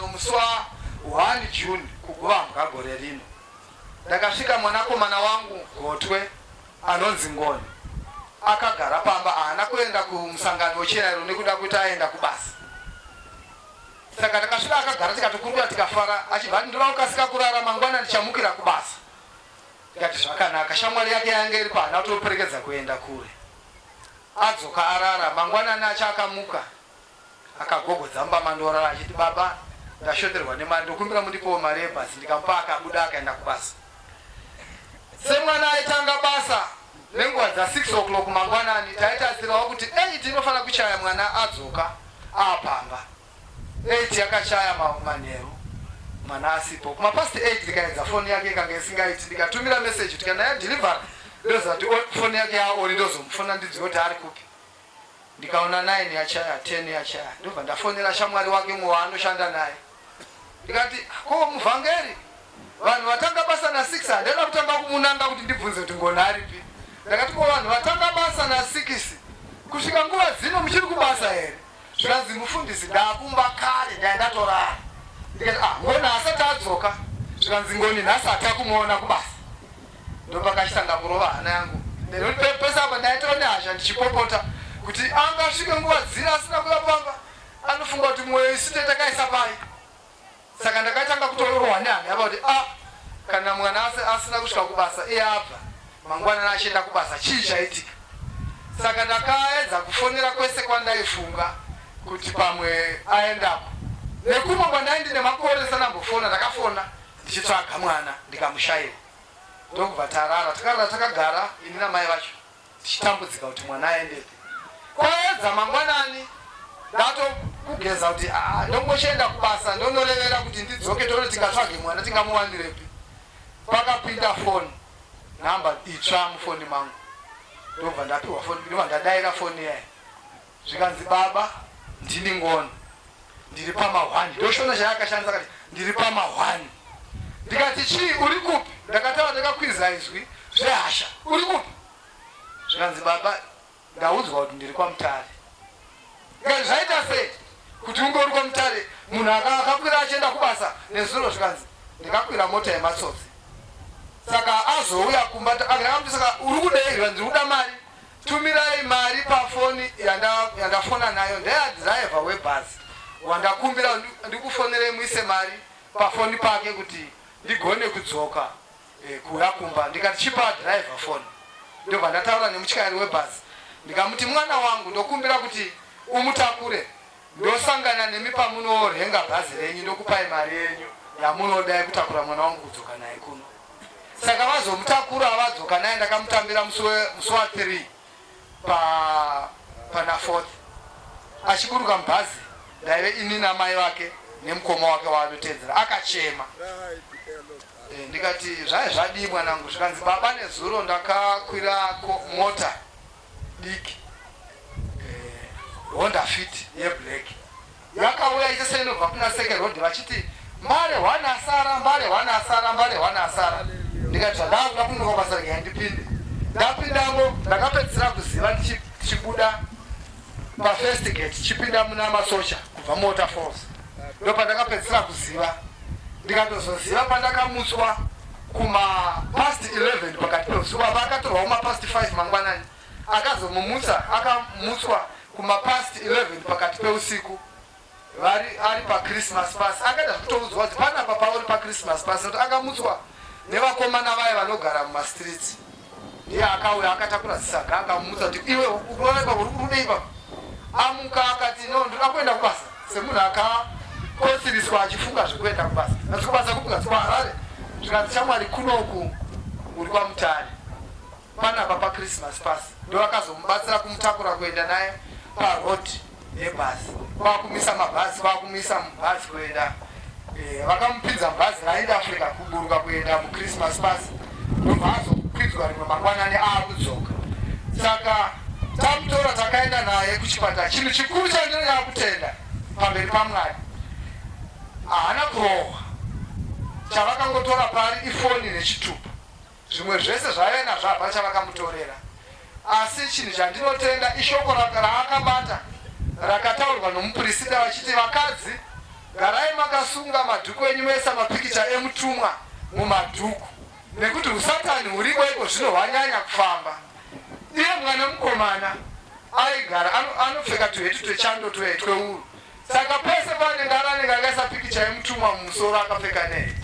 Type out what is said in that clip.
Pamusangano musi wa 1 June kuGuvambwa gore rino, ndakasvika mwanakomana wangu gotwe anonzi Ngoni akagara pamba haana kuenda kumusangano wechirayiro nekuda kwekuti aenda kubasa. Saka ndakasvika akagara tikatokurukura tikafara achibva ati ndoda kukasika kurara mangwana ndichamukira kubasa. Ndikati zvakanaka. Shamwari yake yanga iripo haana kutoperekedza kuenda kure. Adzoka arara mangwanani acho akamuka Akagogodza mumba mandorara achiti, Baba, ndashoterwa nemari, ndokumbira mundipewo mari yebhazi. Ndikamupa akabuda akaenda kubasa. Semwana aitanga basa nenguva dza 6 o'clock mangwanani, taitarisirawo kuti 8 inofanira kuchaya mwana adzoka aapamba. 8 yakachaya manheru mwana asipo. Kumapast 8 ndikaedza foni yake ikanga isingaiti, ndikatumira message kuti kana yadeliver ndoziva kuti foni yake yaoni ndozomufona ndinzwe kuti ari kupi. Ndikaona nine yachaya, ten yachaya ndobva ndafonera shamwari wake umwe waanoshanda naye ndikati ko muvhangeri vanhu vatanga basa na six handaida kutanga kumunanga kuti ndibvunze kuti Ngoni aripi. Ndakati ko vanhu vatanga basa na six kusvika nguva dzino muchiri kubasa here? Zvikanzi mufundisi ndakumba kare ndaya ndatorara. Ndikati ah Ngoni haasati adzoka. Zvikanzi Ngoni nhasi hatakumuona kubasa. Ndopakachitanga kurova hana yangu nekuti pese apa ndaitova nehasha ndichipopota kuti angasvike nguva dziri asina kuuya pamba anofunga kuti mwoyo isu takaisa pai. Saka ndakatanga kutorohwa nehana yava kuti a ah, kana mwana asina kusvika kubasa iye abva mangwanani achienda kubasa chii chaitika. Saka ndakaedza kufonera kwese kwandaifunga kuti pamwe aendako nekumwe kwandai ndine makore sanambofona ndakafona ndichitsvaga mwana ndikamushaiwa ndokubva tarara. Takarara takagara ini namai vacho tichitambudzika kuti mwana aendepi. Kwaedza mangwanani ndatokugeza kuti ah, ndongochienda kubasa ndonorevera kuti ndidzoke toone tingatsvage mwana tingamuwanirepi. Pakapinda foni nhamba itsva mufoni mangu ndobva ndapiwa foni ndobva ndadaira foni yaye Zvikanzi baba ndini Ngoni ndiri pamahwani ndoshona chayakashandisa akati ndiri pamahwani ndikati chii uri kupi ndakataura ndakakwiza izwi zvehasha uri kupi zvikanzi baba ndaudzwa kuti ndiri kwaMutare ndikati zvaita sei kuti unge uri kwaMutare munhu akakwira achienda kubasa nezuro zvikanzi ndikakwira mota yematsotsi saka azouya kumba ndakamuti saka uri kudei zvikanzi ndiri kuda mari Tumirai mari pafoni yandafona nayo ndeya driver webhazi wandakumbira ndikufonerei muise mari pafoni pake kuti ndigone kudzoka eh, kuuya kumba. Ndikati chipa driver foni, ndobva ndataura nemutyairi webhazi ndikamuti mwana wangu ndokumbira kuti umutakure ndosangana nemi pamunorenga bhazi renyu ndokupai mari yenyu yamunoda yekutakura mwana wangu kudzoka naye kuno. Saka vazomutakura vadzoka naye ndakamutambira musi wa 3 pa pana 4th achiburuka mubhazi ndaive ini namai vake nemukoma wake waanotedzera akachema e, ndikati zvaive zvadii mwanangu zvikanzi baba nezuro ndakakwira mota diki eh, Honda Fit yeblack yakauya ite seinobva kuna Seke Road vachiti mbare hwana asara mbare hwana asara mbare hwana asara ndikati zvandakuda kunoka basa regai ndipinde ndapindamo ndakapedzisira kuziva ndichibuda pafirst gate tichipinda muna masocha kubva muwaterfalls ndopandakapedzisira kuziva ndikatozoziva pandakamutswa kuma past 11 pakati peusiku baba akatorwa kuma past 5 mangwanani akazomumutsa akamutswa kuma past 11 pakati peusiku vari ari pachristmas pasi akaita zvekutoudzwa kuti panapa pauri pachristmas pasi nokuti akamutswa nevakomana vaya vanogara mumastreets ndiye akauya akatakura zisaga akamumutsa kuti iwe ukurara ipapo uri kurudei ipapo amuka akati no ndoda kuenda kubasa semunhu akakotsiriswa achifunga zvekuenda kubasa asi kubasa kupi kanzi kuharare zvikanzi shamwari kunoku uri kwamutare Panapa paChristmas pasi ndovakazomubatsira kumutakura kuenda naye paroad nebhazi kwakumisa mabhazi kwakumisa mubhazi kuenda eh, vakamupinza mubhazi raenda Africa kuburuka kuenda muChristmas pasi ndobva azokwidzwa rimwe mangwanani aakudzoka saka tamutora takaenda naye kuchipatara chinhu chikuru chandinonyanya kutenda pamberi paMwari haana kurohwa chavakangotora pari ifoni nechitupa Zvimwe zvese zvaaive nazvo hapana chavakamutorera. Asi chinhu chandinotenda ishoko raakabata rakataurwa nomupirisita vachiti vakadzi Garai makasunga madhuku enyu moisa mapikicha emutumwa mumadhuku nekuti husatani huriko iko zvino hwanyanya kufamba. Iye mwana mukomana aigara anopfeka tuheti twechando tweuru saka pese paanenge ari anenge akaisa pikicha yemutumwa mumusoro akapfeka neheti.